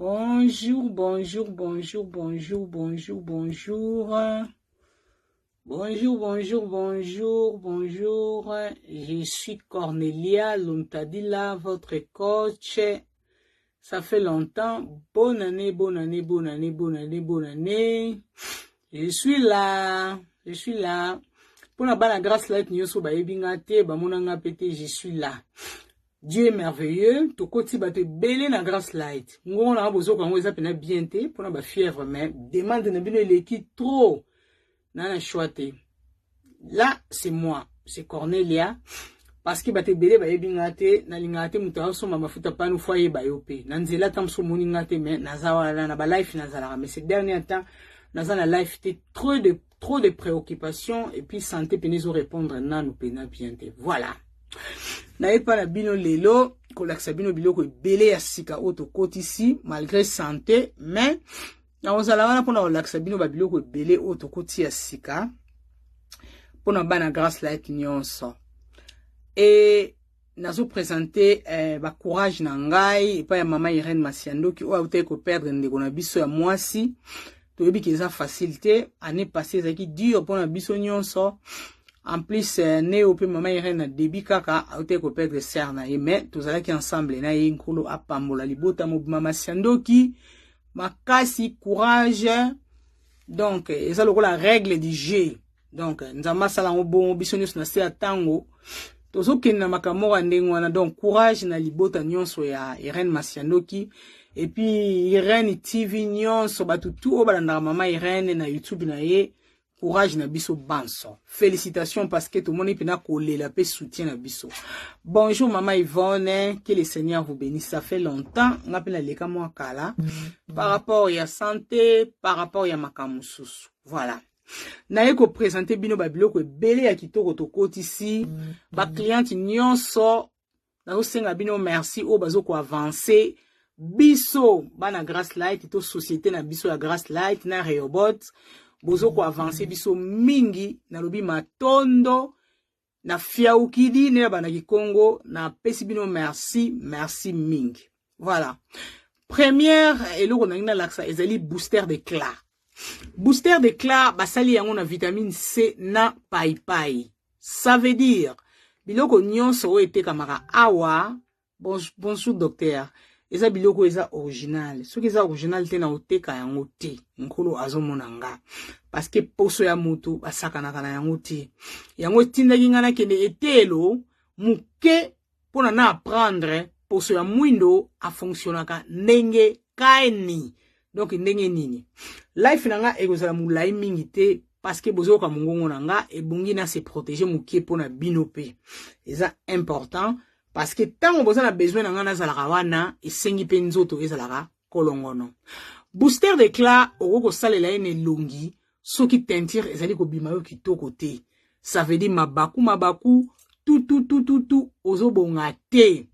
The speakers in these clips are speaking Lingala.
Bonjour, bonjour, bonjour, bonjour, bonjour, bonjour. Bonjour, bonjour, bonjour, bonjour. Je suis Cornelia Luntadila, votre coach. Ça fait longtemps. Bonne année, bonne année, bonne année, bonne année, bonne année. Je suis là, je suis là. Pour la bana grâce light nyonso bayebi nga te, bamona nga pe te, je suis là. Dieu est merveilleux, tokoti bato ebele na grâce light. Ngongo na bozoka yango eza pena bien te mpona ba fièvre, mais demande na bino eleki trop. Na na choix te. Là, c'est moi, c'est Cornelia. Parce que bato ebele bayebi nga te, nalingaka te moto azosomba mafuta pano fo ayeba yo mpe. Na nzela ata mosu omoni nga te, mais naza wana na ba life nazalaka. Mais ces derniers temps, naza na life te, trop de préoccupations et puis santé pene ezorépondre nanu pena bien te. Voilà. Nayepa na bino lelo kolakisa bino biloko ebele ya sika oyo tokotisi malgré santé, mais nakozala wana mpona kolakisa bino babiloko ebele oyo tokoti ya sika mpona bana Grace Light nyonso. E nazoprésente bacourage na ngai epai ya mama Irene Masiandoki oyo autaki koperdre ndeko na biso ya mwasi. Toyebi ke eza facile te, année passée ezalaki dur mpona biso nyonso. En plus ne oyo mpe mama Irene na début kaka autaki koperdre sœur na ye, mais tozalaki ensemble na ye. Nkolo apambola libota mobima Masiandoki makasi, courage. Donc eza lokola règle du jeu, donc Nzambe asala yango bongo, biso nyonso na se ya ntango tozokende na makambo moko ya ndenge wana. Donc courage na libota nyonso ya Irene Masiandoki et puis Irene TV nyonso, bato tu oyo balandaka mama Irene na YouTube na ye, courage na biso banso. Félicitations, parce que tomoni mpena kolela mpe soutien na biso. Bonjour mama Yvonne, que le Seigneur vous bénisse. Ça fait longtemps nga mpe naleka mwa kala par rapport ya santé, par rapport ya makambo mosusu. Voilà, naye koprésente bino babiloko ebele ya kitoko tokotisi. Bacliente nyonso, nazosenga bino merci oyo bazokoavance biso bana Grace Light to société na biso ya Grace Light na Rehoboth. Bozokoavance biso mingi, nalobi matondo na fiaukidi nde na bandaki Kongo. Napesi bino merci, merci mingi. Voilà, première eloko nangi nalakisa ezali booster d'éclat. Booster d'éclat basali yango na vitamine C na paipai. Ça veut dire biloko nyonso oyo etekamaka awa, bonjour docteur, eza biloko eza original. Soki eza original te, na oteka yango te. Nkolo azomona nga, parce que poso ya moto basakanaka na yango te. Yango etindaki nga nakende etelo moke mpona na apprendre poso ya mwindo afonctionnaka ndenge kani, donc ndenge nini. Life na nga ekozala molai mingi te parce que bozoyoka mongongo na nga, ebongi na se protéger moke mpona bino mpe eza important, parce que ntango boza na besoin na nga, nazalaka wana. Esengi mpe nzoto ezalaka kolongono. Booster d'éclat okoki kosalela ye na elongi soki teinture ezali kobima yo kitoko te. Ça veut dire mabaku mabaku tututututu ozobonga te.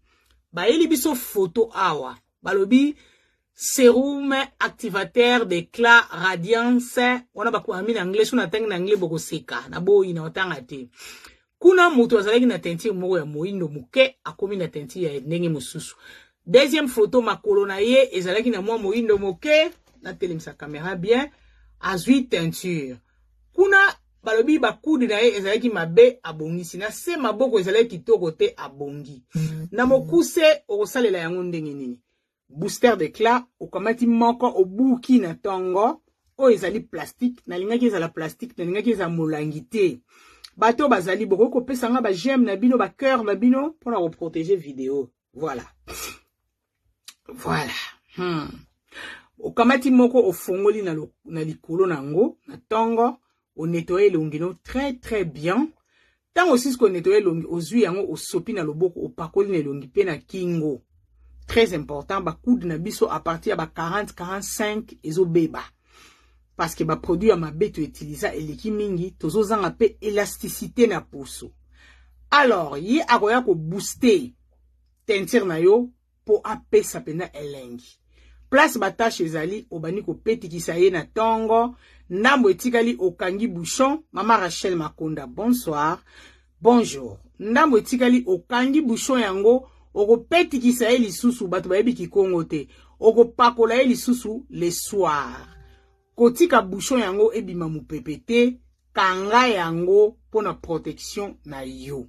Bayeli biso foto awa, balobi sérum activateur d'éclat radiance. Wana bakomami na anglais, so natangi na anglais bokoseka, naboyi na otanga te. Kuna moto azalaki na teinture moko ya moyindo moke, akomi na teinture ya ndenge mosusu. Deuxième photo, makolo na ye ezalaki na mwa moyindo moke, natelemisa caméra bien, azwi teinture. Kuna balobi bakudu na ye ezalaki mabe, abongisi. Na se maboko ezalaki kitoko te, abongi. Na mokuse, okosalela yango ndenge nini? Booster d'éclat, okamati moko, obuki na ntongo. Oyo ezali plastique, nalingaki ezala plastique, nalingaki ezala molangi te. Bato bazali bokoki kopesa nga baj'aime na bino, bacœur na bino mpona koprotéger video. Voilà. Okamati moko, ofongoli na likolo na yango na ntongo, onettoye elongi no très très bien. Ntango osisi konettoyer elongi, ozwi yango, osopi na loboko, opakoli na elongi mpe na kingo. Très important, bacoude na biso à partir ya ba 40 45 ezobeba parce que baproduit ya mabe toutiliza eleki mingi, tozozanga mpe élasticité na poso. Alors ye akoya kobooster teinture na yo mpo apesa mpenza elengi. Place batache ezali, obandi kopetikisa ye na ntongo, ndambo etikali okangi bouchon. Mama Rachel Makonda, bonsoir, bonjour. Ndambo etikali, okangi bouchon yango. Okopetikisa ye lisusu, bato bayebi kikongo te. Okopakola ye lisusu le soir. Kotika bouchon yango ebima mopepe te, kanga yango mpona protection na yo.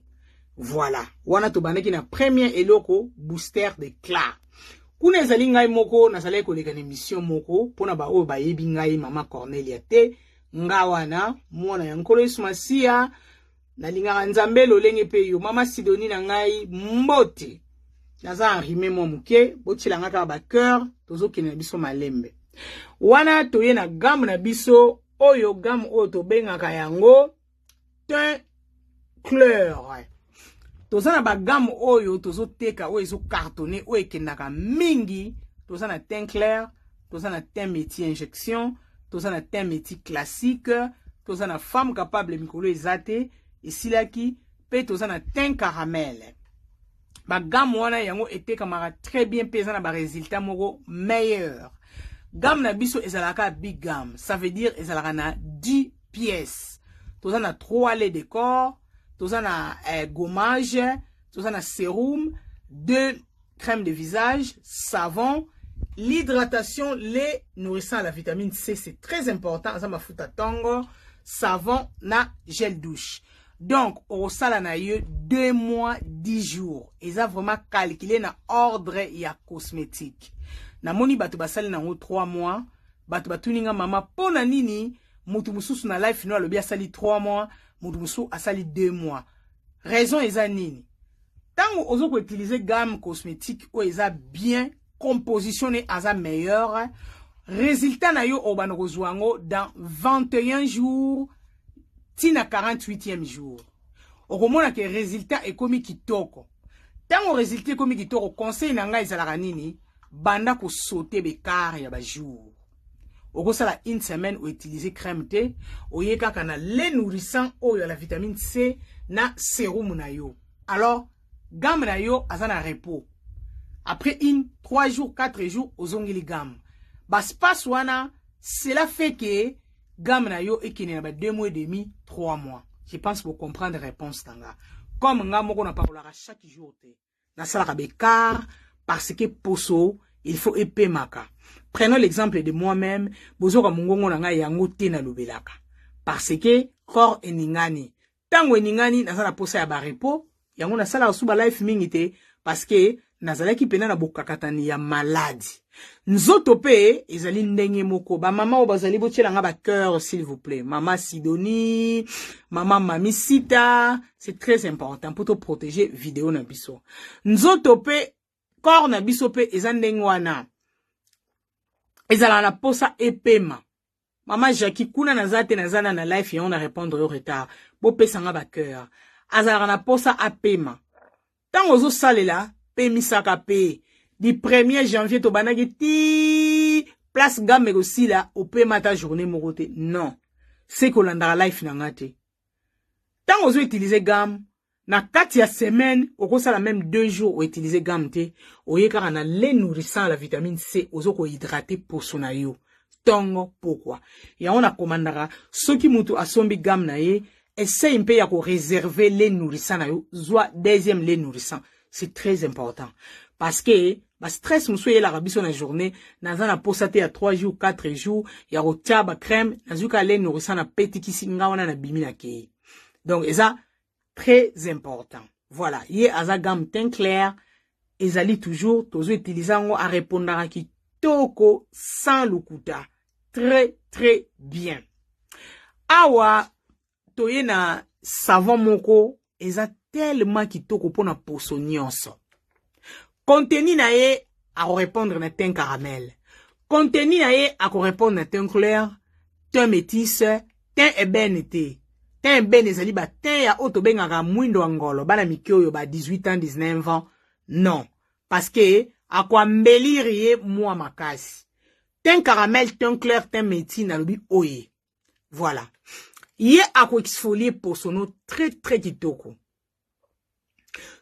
Voilà, wana tobandaki na premier eloko, booster de clat. Kuna ezali ngai moko nazalaki koleka na émission moko mpona baoyo bayebi ngai mama Cornelia te. Nga wana mwana ya Nkolo Yesu Masiya, nalingaka Nzambe lolenge mpe yo mama Sidoni na ngai mbote. Naza enrhumé mwa moke, botielanga kaka ba cœur, tozokende na biso malembe. Wana toye na gamme na biso oyo, gamme oyo tobengaka yango teint clair. Toza na bagamme oyo tozoteka, oyo ezocartonner, oyo ekendaka mingi. Toza na teint clair, toza na teint métis injection, toza na teint métis classique, toza na femme capable, mikolo eza te, esilaki mpe, toza na teint caramel. Bagamme wana yango etekamaka très bien mpe eza na baresultat moko meilleur. Gamme na biso ezalaka big gamme, ça veut dire ezalaka na 10 pièces. Toza na 3 laits de corps, toza na gommage, toza na sérum, 2 crème de visage, savon, l'hydratation, lait nourrissant à la vitamine C, c'est très important, aza mafuta ntongo, savon na gel douche. Donc okosala na ye 2 mois 10 jours, eza vraiment calculé na ordre ya cosmétique. Namoni bato basali nango 3 mois. Bato batuni nga: "Mama, mpo na nini motu mosusu na live no alobi asali 3 mois, motu mosusu asali 2 mois?" Raison eza nini? Ntango oza koutiliser gamme cosmétique oyo eza bien composition ne, aza meilleur résultat na yo, obanda kozwa yango dans 21 jours ntina 48e jour, okomona ke résultat ekomi kitoko. Ntango résultat ekomi kitoko, conseil na ngai ezalaka nini? Banda kosauter baécart ya bajour. Okosala une semaine outiliser crème te, oye kaka na lait nourrissant oyo ya la vitamine C na sérum na yo. Alors gamme na yo aza na repos. Après une 3 jours, 4 jours, ozongeli gamme. Baspace wana, cela fait que gamme na yo ekende na ba 2 mois et demi, 3 mois. Je pense pour comprendre réponse na nga. Comme nga moko napakolaka chaque jour te, nasalaka baécart parce que poso il faut epemaka. Prenons l'exemple de moi-même, bozoka mongongo na ngai yango te nalobelaka parce que corps eningani. Ntango eningani, naza na posa ya barepos. Yango nasalaka su balive mingi te parce que nazalaki mpena na bokakatani ya maladi. Nzoto mpe ezali ndenge moko. Bamama oyo bazali, botielanga bacœur s'il vous plaît. Mama Sidonie, mama Mamisita, c'est très important mpo toprotéger video na biso. Nzoto mpe, corps na biso mpe eza ndenge wana, ezalaka na posa epema. Mama Jacki, kuna naza te, naza na live, yango na répondre yo retard. Bopesanga bacœur. Azalaka na posa apema. Ntango ozosalela, pemisaka mpe. Du 1er janvier tobandaki ti place gamme ekosila, opema ata journée moko te. Non, se kolandaka live na nga te. Ntango ozoutiliser gamme, na kati ya semaine okosala même 2 jours outiliser gamme te, oye kaka na lait nourrissant la vitamine C, ozo kohydrater poso na yo ntongo pokwa. Yango nakomandaka, soki mutu asombi gamme na ye, essaye mpe ya koréserver lait nourrissant na yo. Zwa deuxième lait nourrissant, c'est très important parce que bastress mosusu eyelaka biso na journée. Naza na posa te ya 3 jours, 4 jours ya kotia bacrème. Nazwi kaka lait nourrissant, na petikisi nga wana, nabimi, nakei. Donc eza très important. Voilà, ye aza gamme teint clair, ezali toujours tozoutiliser yango, arépondaka kitoko sans lokuta, très très bien. Awa toye na savon moko eza tellement kitoko mpona poso nyonso. Contenu na ye akorépondre na teint caramel, contenu na ye akorépondre na teint clair, teint métis, teint ébène te. Teint ébène ezali bateint ya oyo tobengaka mwindo ya ngolo, bana mike oyo ba 18 ans, 19 ans, non, parce que akoembellir ye mwa makasi. Teint caramel, teint clair, teint métis, nalobi oye. Voilà, ye akoexfolier poso no très très kitoko.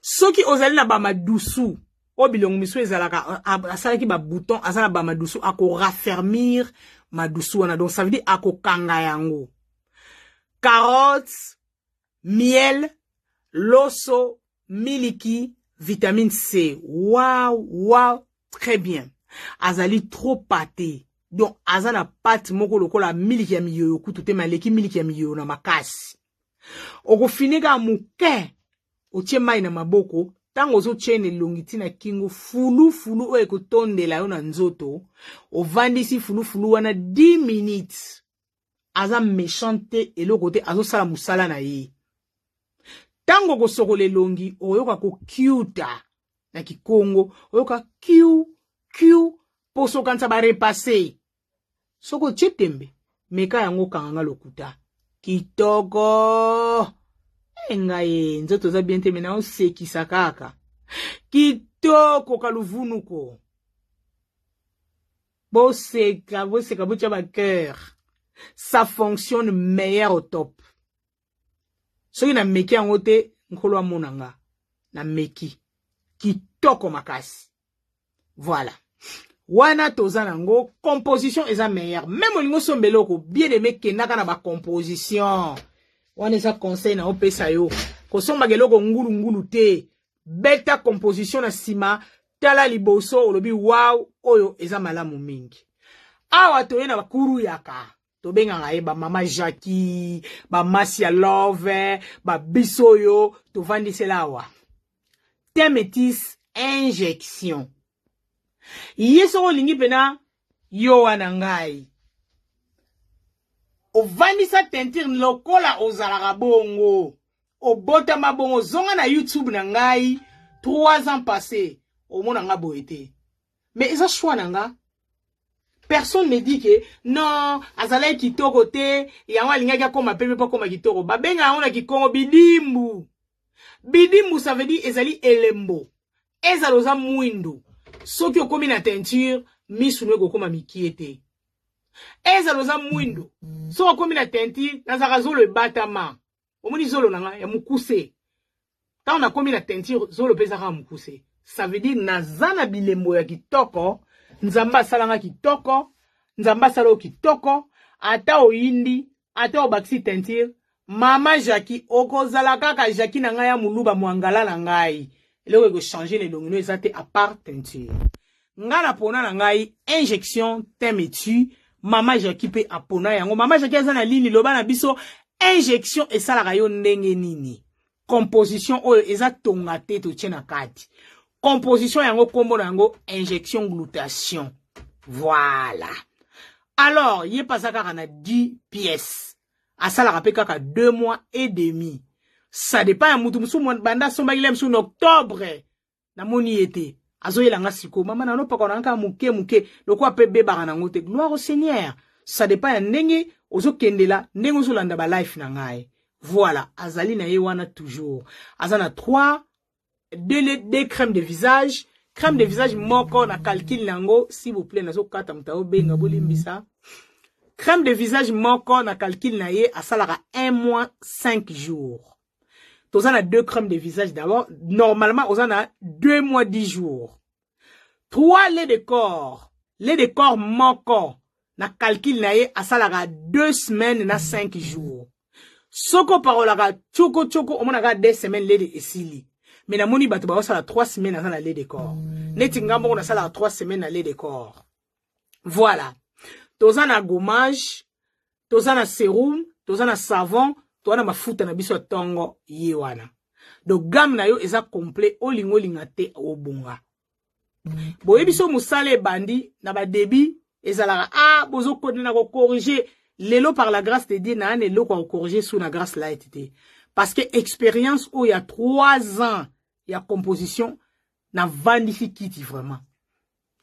Soki ozali na bamadusu oyo bilongo misu ezalaka, asalaki babouton, aza na bamadusu, akoraffermir madusu wana. Donc ça veut dire akokanga yango. Carotte, miel, loso, miliki, Vitamine C, wow wow, très bien. Azali trop pâté, donc aza na pâte moko lokola miliki ya miyoyo, kutu te, maleki miliki ya miyoyo na makasi. Okofinika moke, otie mai na maboko, ntango ozotie na elongi ntina kingo, fulufulu oyo ekotondela yo na nzoto. Ovandisi fulufulu wana 10 minutes. Aza méchant te, eloko te, azosala mosala na ye. Ntango okosokola elongi, oyoka kokiuta na kikongo, oyoka kiu kiu, poso okanisa barepasse. Soki otie tembe, meka yango, okanganga lokuta. Kitoko e ngai, nzoto oza bien te, me naosekisa kaka. Kitoko kaluvunuko. Boseka, boseka, botya bacœur. Ça fonctionne meilleur, au top. Soki nameki yango te, Nkolo amona nga nameki. Kitoko makasi. Voilà, wana toza nango. Composition eza meilleure. Même olingi osomba eloko, bien aimé, kendaka na bacomposition wana. Eza conseil na opesa yo. Kosombaka eloko ngulungulu te. Beta composition na nsima, tala liboso, olobi: "Wow, oyo eza malamu mingi." Awa toye na bakuru yaka, tobengaka ye bamama Jacki, bamasi ya love, babiso oyo tovandisela awa. Temetis injection ye, soki olingi mpena yo wana, ngai ovandisa teinture lokola ozalaka bongo, obotama bongo. Zonga na YouTube na ngai 3 ans passé, omona nga boye te. Mais eza choix na nga. Personne ne dit que non, azalaki kitoko te, yango alingaki akóma pembe mpo akóma kitoko. Babenga yango na kikongo bidimbu. Bidimbu, ça veut dire ezali elembo. Ezala oza mwindu, soki okómi na teinture, misu no ekokóma mikie te. Ezala oza mwindu, soki okómi na teinture, nazalaka zolo ebatama. Omoni zolo na nga ya mokuse, ntango nakomi na teinture, zolo mpe ezaka mokuse. Ça veut dire naza na bilembo ya kitoko. Nzambe asalanga kitoko, Nzambe asala yo kitoko. Ata oyindi, ata obakisi teinture, mama Jacki, okozala kaka Jacki na ngai ya moluba mwangala na ngai. Eloko ekochange na elongi no eza te, à part teinture. Ngai napona na ngai injection temetu. Mama Jacki mpe apona yango. Mama Jacki aza na lini, loba na biso injection esalaka yo ndenge nini? Composition oyo eza tonga te, totie na kati composition yango, nkombo na yango injection glutation. Voilà. Alors ye mpe aza kaka na 10 pièces, asalaka mpe kaka 2 mois et demi. Ça dépend ya mutu mosusu. Banda asombaki le mosusu na octobre, namoni ye te, azoyelanga sikoyo: "Mama, nanopaka na kaka moke moke, lokola mpe ebebaka nango te." Gloire au Seigneur. Ça dépend ya ndenge ozokendela, ndenge ozolanda balife na ngai. Voilà, azali na ye wana toujours. Aza na 3, 2 crème de visage. Crème de visage moko na calcul nango, s'il vous plaît, nazokata, moto aobenga, bolimbisa. Crème de visage moko na calcul na ye, asalaka 1 mois 5 jours. Toza na deux crèmes de visage d'abord, normalement oza na 2 mois 10 jours. 3 lait de corps. Lait de corps moko na calcul na ye, asalaka 2 semaines na 5 jours. Soki oparolaka tioko tioko, omonaka 2 semaines lait de esili. Mais namoni bato baosala 3 semaines, aza na lait de corps. Neti nga moko nasalaka 3 semaines na lait de corps. Voilà, toza na gommage, toza na sérum, toza na savon, toza na mafuta na biso ya ntongo ye wana. Donc gamme na yo eza complet. Olinga, olinga te, obonga. Boyebi so mosala ebandi na badébut, ezalaka a bozokende na kocorriger. Lelo, par la grâce de Dieu, naa na eloko ya kocorriger su na Grâce Light te, parce que expérience oyo ya 3 ans ya composition, navandisi kiti vraiment,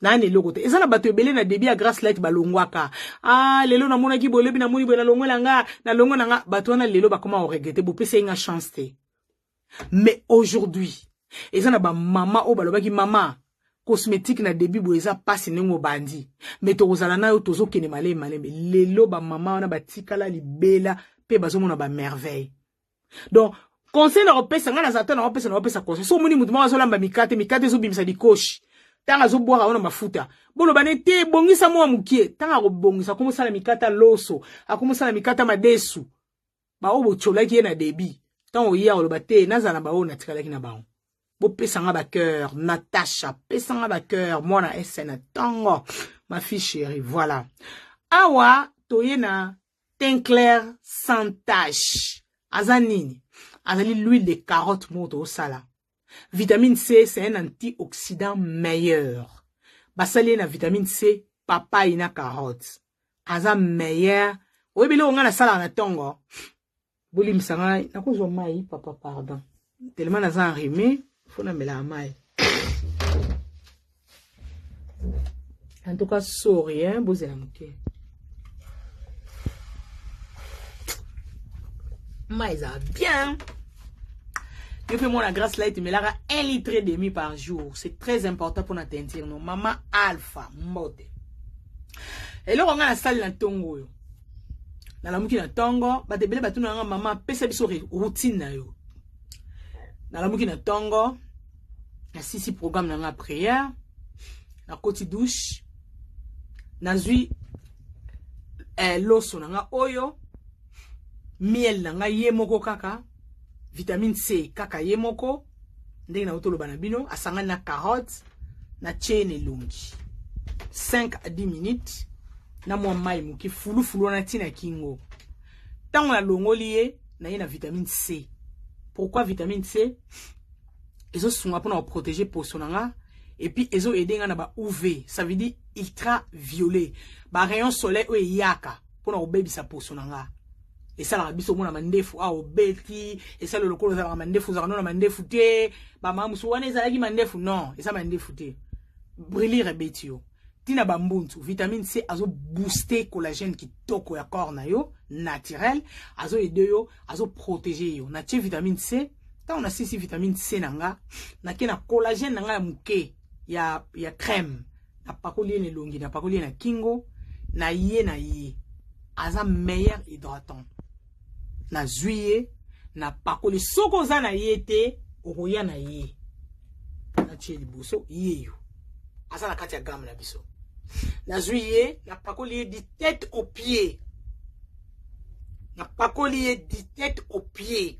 naa na eloko te. Eza na bato ebele na début ya Grâce Light balongwaka: "Ah, lelo namonaki boye, lobi namoni boye, nalongwela nga, nalongwe na nga." Bato wana lelo bakoma koregretter: "Bopesa ye nga chance te." Mais aujourd'hui eza na bamama oyo balobaki: "Mama cosmétique, na début boye eza mpasi ndenge obandi, mais tokozala na yo, tozokende malembe malembe." Lelo bamama wana batikala libela mpe bazomona bamerveille. Donc conseil na kopesa ngai, nazala te na kopesa, na kopesa conseil: so omoni motu moko azolamba mikate, mikate ezobimisa likoshi, ntango azobwaka wana mafuta, boloba ne te: "Ebongisa mwa mokie." Ntango akobongisa, akomosala mikate loso, akomosala mikate madesu. Baoyo botiolaki ye na début, ntango oye akoloba te: "Nazala na baoyo natikalaki na bango." Bopesa nga ba cœur. Natacha, pesa nga ba cœur. Mwana SN na tongo. Ma fille chérie, voilà. Awa, toye na teint clair sans tache. Aza nini? Azali l'huile de carotte moko tozosala. Vitamine C, c'est un antioxydant meilleur. Basali ye na vitamine C, papaye na carotte. Aza meilleur. Oyebi eloko nga nasalaka na tongo? Bolimbisa ngai, nakozwa mai papa, pardon. Tellement naza enrhumé, faut namelaka mai. En tout cas, sorry, hein, bozela moke. Mai ezala bien. Yo mpe mwana Grace Light melaka 1 litre et demi par jour. C'est très important pour na teinture no. Mama Alpha mbote. Eloko nga nasali na ntongo oyo. Nalamuki na ntongo, bato ebele batuna nga mama pesa biso routine na yo. Nalamuki na ntongo, nasisi programme na nga prière, nakoti douche, nazwi loso na nga oyo, miel na nga ye moko kaka, vitamine C kaka ye moko, ndenge na otoloba na bino, asangani na carotte, na tie na elongi 5 à 10 minutes na mwa mai moke fulufulu wana ntina kingo. Ntango nalongoli ye, na ye na vitamine C. Pourquoi vitamine C? Ezosunga mpona koprotéger poso na nga, et puis ezo aider nga na ba UV, ça veut dire ultraviolet, ba rayon soleil oyo eyaka mpona kobebisa poso na nga. Esalaka biso omona mandefu awa obeti, esala lokola ozalaka mandefu, ozalaka no na mandefu te. Bamama mosusu wana ezalaki mandefu, non, eza mandefu te, brûlure ebeti yo ntina bambuntu. Vitamine C azobooste collagène kitoko ya corps na yo naturel, azoaider yo, azoprotéger yo. Natie vitamine C. Ntango nasisi vitamine C na nga, nake na collagène na nga ya moke ya crème, napakoli ye na elongi, napakoli ye na kingo na ye. Na ye aza meilleur hydratant. Nazwi ye, napakoli. Soki oza na ye te, okoya na ye, natie liboso ye yo aza na kati ya gamme na biso. Nazwi ye, napakoli ye du tête au pied, napakoli ye du tête au pied,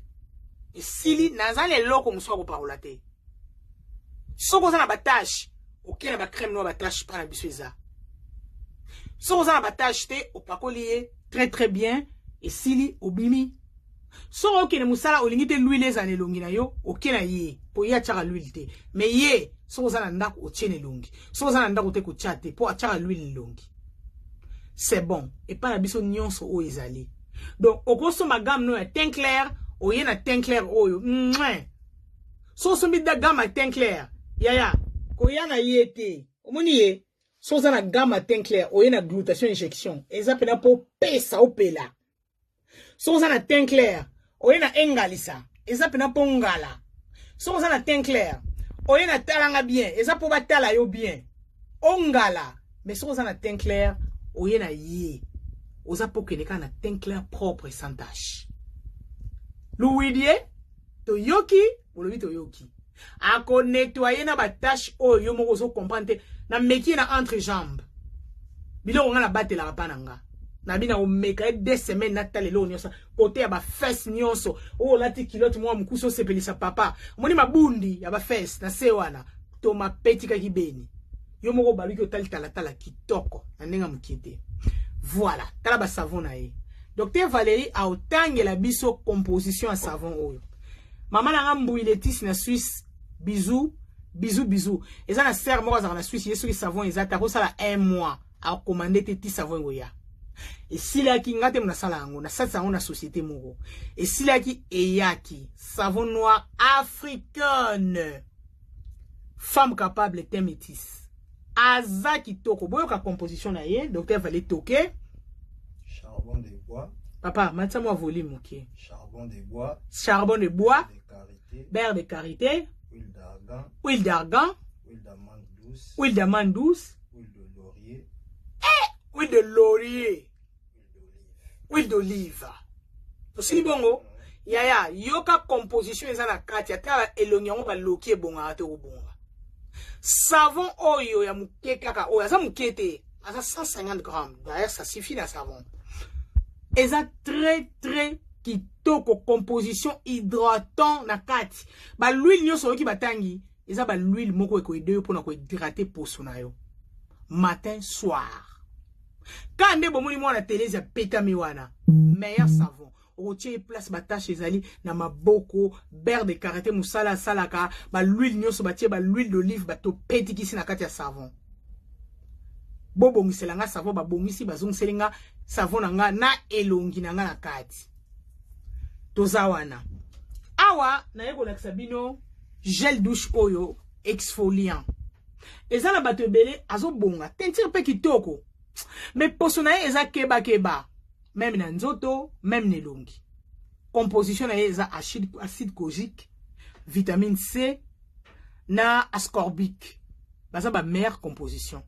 esili. Naza na eloko mosusu ya kopakola te. Soki oza na batache, oke na bacrème no ya batache mpa na biso eza. Soki oza na batache te, opakoli ye très très bien, esili, obimi. Soki okende mosala, olingi te l'huile eza na elongi na yo, oke na ye, po ye atiaka l'huile te. Mais ye, soki oza na ndako, otie na elongi. Soki oza na ndako te, kotia te, mpo atiaka l'huile na elongi. C'est bon, epai na biso nyonso oyo ezali. Donc okosomba gamme no ya teint clair, oye na teint clair oyo. Mwah! So osombi da gamme ya teint clair, yaya koya na ye te. Omoni ye, so oza na gamme ya teint clair, oye na glutation injection, eza mpena mpo pesa opela. So oza na teint clair, oye na engalisa, eza mpena mpo ngala. So oza na teint clair, oye na talanga bien, eza mpo batala yo bien, ongala. Mais soki oza na teint clair, oye na ye, oza mpo okende kaka na teint clair propre sans tache. Luwidie toyoki, bolobi toyoki, akonettoyer na batache oyo yo moko ozocomprendre te. Nameki ye na entre jambe, biloko nga nabatelaka mpa na nga, nabi na komeka ye 2 semaines, natala eloko nyonso kote ya bafesses nyonso oyo olati culotte mwa mokusi, osepelisa papa, omoni mabundi ya bafesses na se wana to mapetikaki beni, yo moko obaluki, otali talatala kitoko na ndenge ya mokie te. Voilà, tala basavon na ye. Docteur Valérie aotangela biso composition ya savon oyo. Mama na nga Mbui Letisi na Suisse, bisou, bisou, bisou. Eza na sere moko azalaka na Suisse, ye soki savon eza te, akosala un mois akomande te ti savon ekoya. Esilaki, nga te mo nasala yango, nasalisa yango na société moko. Esilaki, eyaki. Savon noir africaine, femme capable, teint métis, aza kitoko. Boyoka composition na ye, docteur Valérie Toke. Charbon de bois. Papa, matia mwa volume moke. Charbon de bois. Charbon de bois. De karité. Beurre de karité. Huile d'argan. Huile d'argan. Huile d'amande douce. Huile d'amande douce. Huile de laurier. Huile de laurier. Huile d'olive. Huile d'olive. Tosili bongo. Yaya, yoka composition eza na kati. Ata elongi yango baloki ebongaka te, kobonga. Savon oyo ya moke kaka oyo aza moke te, aza 150 grammes. D'ailleurs, ça suffit na savon. Eza très très. Kitoko, composition hydratant na kati. Ba l'huile nyonso oyoki batangi eza ba l'huile moko ekoaider yo mpona kohydrater poso na yo matin, soir. Ka nde bomoni mwana Telesi apetami wana, meilleur savon okotia ye place bataches ezali na maboko, beurre de karité, mosala asalaka bahuile nyonso batie, bahuile d'olive, batopetikisi na kati ya savon. Bobongisela nga savon, babongisi, bazongiseli nga savon na nga na elongi na nga na kati. Toza wana awa, naye kolakisa bino gel douche oyo exfoliant. Eza na bato ebele azobonga, teinture mpe kitoko, mais poso na ye eza kebakeba, même na nzoto, même na elongi. Composition na ye eza acide kojique, vitamine C na ascorbique, baza bameilleure composition.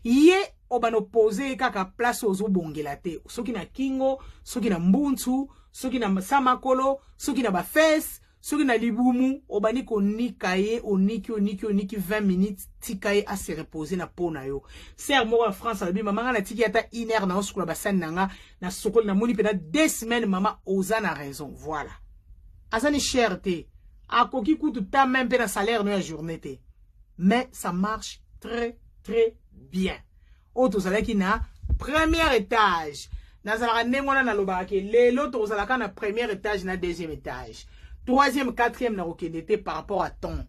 Ye obana opose ye kaka place ozobongela te, soki na kingo, soki na mbunzu, soki na sa makolo, soki na bafesses, soki na libumu. Obandi konika ye, oniki, oniki, oniki 20 minutes, tika ye ase reposer na peau na yo. Sœur moko ya France alobi: "Mama, nga natiki ata une heure na osukola basani na nga, nasokoli, namoni mpena 2 semaines." Mama, oza na raison. Voilà, aza ni cher te, akoki kutu ta même mpe na salaire no ya journée te, mais ça marche très très bien. Oyo tozalaki na premier étage, nazalaka ndenge wana, nalobaka ke lelo tozalaka na premier étage na deuxième étage, troisième, quatrième nakokende te par rapport à temps.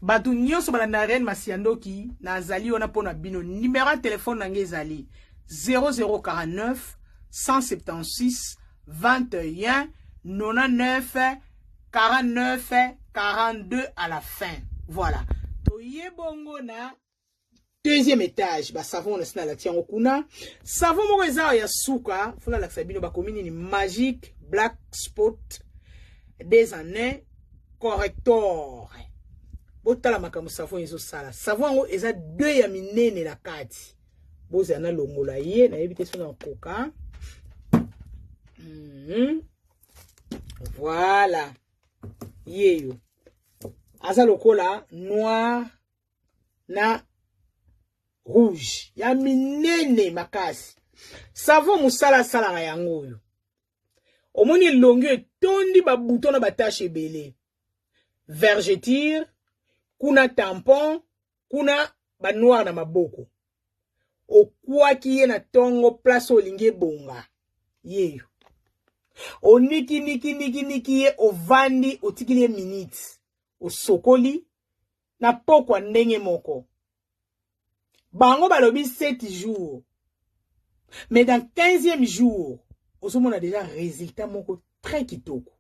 Bato nyonso balanda Reine Masiandoki, nazali wana mpo na bino. Numéro ya telefone na ngai ezali 0049 176 21 99 49 42 à la fin. Voilà, toye bongo na deuxième étage. Basavon na sina alati yango kuna. Savon moko eza ya suka, fona alakisa bino bakomi nini: Magique Black Spot des en un corrector. Botala makambo savon ezosala. Savon yango eza deux ya minene na kati. Bozala na longola ye, nayebi te soki nakoka. Voilà, yeyo aza lokola noir na rouge ya minene makasi. Savon mosala asalaka yango oyo. Omoni elongi etondi babouton na bataches ebele, vergeture kuna, tampon kuna, banoir na maboko, okwaki ye na ntongo place olingi ebonga, yeyo oniki niki niki niki ye, ovandi, otikili ye minute, osokoli na pokwa ndenge moko. Bango balobi 7 jours, mais dans 15e jour ozomona déjà résultat moko très kitoko.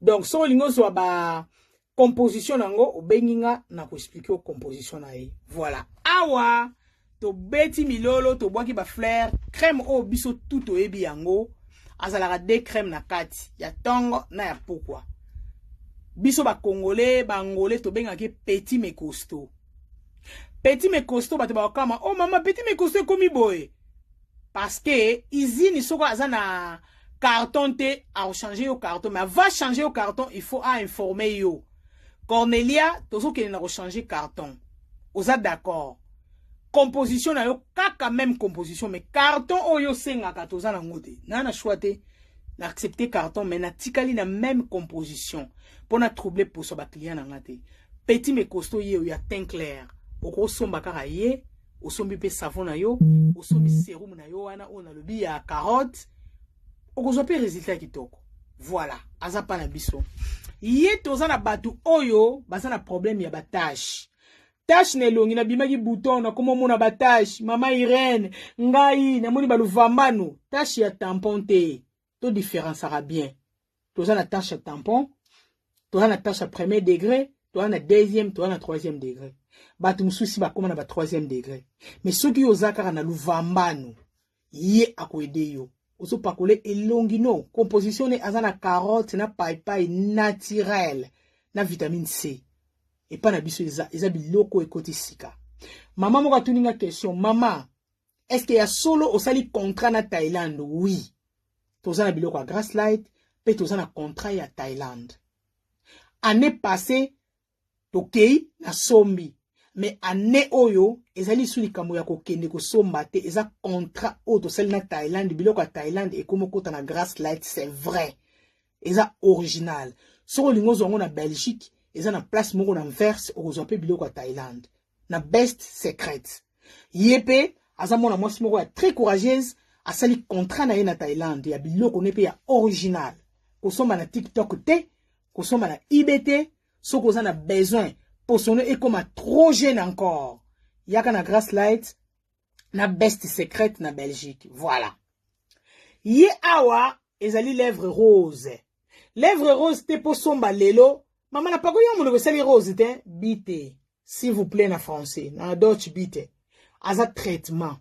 Donc soki olingi ozwa ba composition nango, obengi nga na koexpliquer yo composition na ye. Voilà, awa tobeti milolo, tobwaki bafleur. Crème oyo biso tu toyebi yango, azalaka de crème na kati ya ntongo na ya pokwa. Biso Bacongolais, Baangolais tobengaki petit mais costaud. Petit mais costaud, bato bakokama: "Oh mama, petit mais costaud ekomi boye?" Parce que usine soko aza na carton te, akochanger yo carton. Mais avant changer yo carton, il faut ainformer yo: "Cornelia, tozokende na kochanger carton, oza d'accord?" Composition na yo kaka même composition, mais carton oyo osengaka toza nango te. Naa na choix te, na accepter carton, mais natikali na même composition mpo na trouble poso baclient na nga te. Petit mais costaud ye oyo ya teint clair, okosomba kaka ye, osombi mpe savon na yo, osombi sérum na yo wana oyo nalobi ya carotte, okozwa mpe résultat ya kitoko. Voilà, aza mpa na biso ye. Toza na bato oyo baza na problème ya bataches, tache na elongi. Nabimaki bouton, nakoma omona bataches. Mama Irene, ngai namoni baluvambano, tache ya tampon te. Todifférenciaka bien: toza na tache ya tampon, toza na tache ya premier degré, toza na deuxième, toza na troisième degré. Bato mosusu bakóma na ba troisième degré. Mais soki yo oza kaka na luvambano, ye akoaider yo. Ozopakola elongi no, composition ne aza na carotte na paipai naturel na vitamine C. Epai na biso eza biloko ekoti sika. Mama moko atuninga question: "Mama, est-ce ya solo osali contrat na Thaïlande?" Oui, toza na biloko ya Grace Light mpe toza na contrat ya Thaïlande. Année passée tokei, nasombi. Mais année oyo ezali lisusu likambo ya kokende kosomba te, eza contrat oyo tosali na Thaïlande. Biloko ya Thaïlande ekomi okota na Grace Light, c'est vrai, eza original. Soki olingi ozwa yango na Belgique, eza na place moko na Anvers, okozwa mpe biloko ya Thaïlande na Best Secret. Ye mpe aza mwana mwasi moko ya très courageuse, asali contrat na ye na Thaïlande ya biloko ne mpe ya original. Kosomba na TikTok te, kosomba na eBay te. Soki oza na besoin poso no ekoma trop jeune encore, yaka na Grace Light na Best Secret na Belgique. Voilà, ye awa ezali lèvre rose. Lèvre rose te mpo somba lelo, mama, napakoli yo monoko esali rose te. Bitte, s'il vous plaît, na français, na Deutsch, bitte. Aza traitement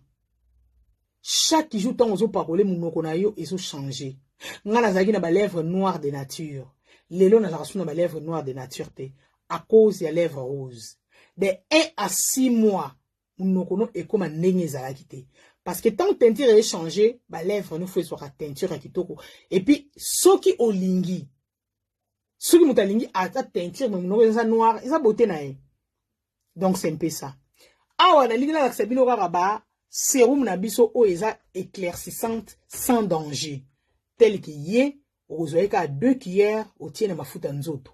chaque jour. Ntango ozopakole, monoko na yo ezochange. Ngai nazalaki na balèvre noire de nature, lelo nazalaka su na balèvre noire de nature te à cause ya lèvre rose. De 1 à 6 mois, monoko no ekóma ndenge ezalaki te, parce que tant teinture echange, balèvre no faut ezwaka teinture ya kitoko. Et puis soki olingi, soki moto alingi ata teinture, mais monoko eza noir, eza beauté na ye. Donc c'est un peu ça. Awa nalingi nalakisa bino kaka ba sérum na biso oyo eza éclaircissante sans danger, tel que ye okozwa ye kaka 2 cuillère, otie na mafuta nzoto,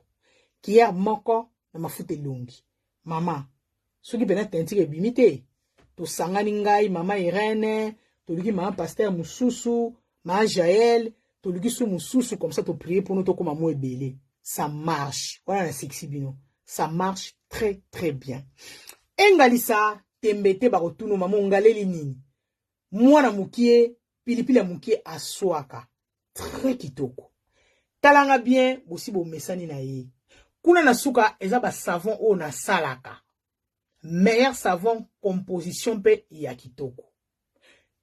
cuillère moko na mafuta elongi. Mama, soki mpena teinture ebimi te, tosangani, ngai mama Irene, toluki mama pasteur mosusu, mama Jael, toluki su mosusu, comme ça toprie mpona tokóma mo ebele. Ça marche wana, nasekisi bino, ça marche très très bien. Engalisa tembe te, bakotuna: mama, ongaleli nini? Mwana mokie, pilipili ya mokie aswaka très kitoko. Talanga bien, bosi bomesani na ye. Kuna na suka eza basavon oyo nasalaka, meilleur savon, composition mpe ya kitoko.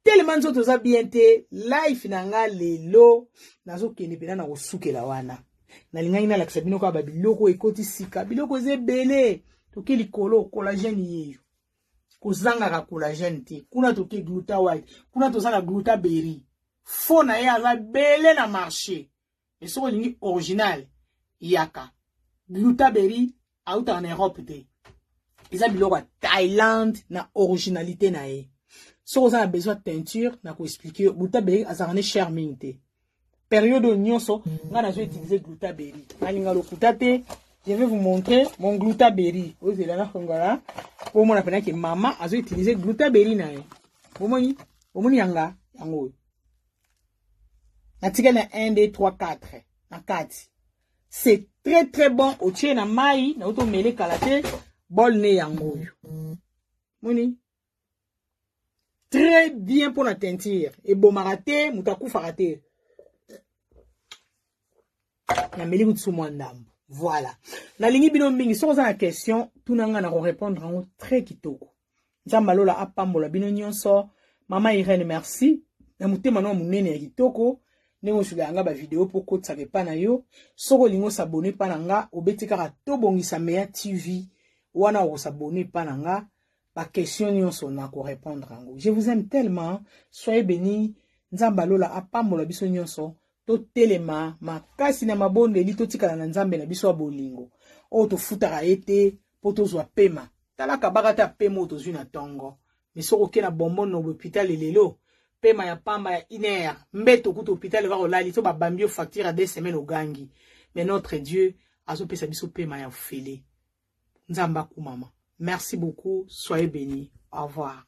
Telema, nzoto oza bien te. Live na nga lelo nazokende mpena na kosukela wana. Nalingaki nalakisa bino kaka babiloko ekoti sika. Biloko eza ebele. Toke likolo, collagène yeyo, kozangaka collagène te. Kuna toke gluta white, kuna toza na gluta berry. Faux na ye aza bele na marché, mais soki olingi original, yaka. Gluta berry autaka na Europe te, eza biloko ya Thaïlande na originalité na ye. Soki oza na besoin teinture, na koexpliquer yo. Gluta berry azalaka ne cher mingi te. Période oyo nyonso ngai nazo utiliser gluta berry, nalinga lokuta te. Je vais vous montrer mon gluta berry. Ozela na fongola po omona mpena ke mama azo utiliser gluta berry na ye. Bomoni, bomoni yanga yango oyo natikali na 1 2 3 4 na kati. C'est très très bon. Otie na mai, nauti omele kala te, bol ne yango oyo. Moni, très bien mpona teinture, ebomaka te, moto akufaka te. Nameli kutu mwa ndambo. Voilà, nalingi bino mingi. Soki oza na question, tuna nga, na korépondre yango très kitoko. Nzambe alola apambola bino nyonso. Mama Irene, merci na motema no monene ya kitoko, ndenge osula yanga bavideo mpo okotisaka epa na yo. Soki olingi osabonner epa na nga, obeti kaka Tobongisa Meya TV wana, okosabonner epa na nga. Baquestion nyonso na korépondre yango. Je vous aime tellement, soyez bénis. Nzambe alola apambola biso nyonso. Totelema makasi na mabondeli, totikala na Nzambe na biso ya bolingo oyo tofutaka ye te mpo tozwa pema. Talaka baka te, pema oyo tozwi na ntongo, mais soki oke na bonbon na hôpital lelo, pema ya pamba ya une heure, mbeto kuta hôpital kaka olali to babambi yo facture ya 2 semaines, ogangi. Mais notre Dieu azopesa biso pema ya ofele. Nzambe akumama. Merci beaucoup, soyez bénis, au revoir.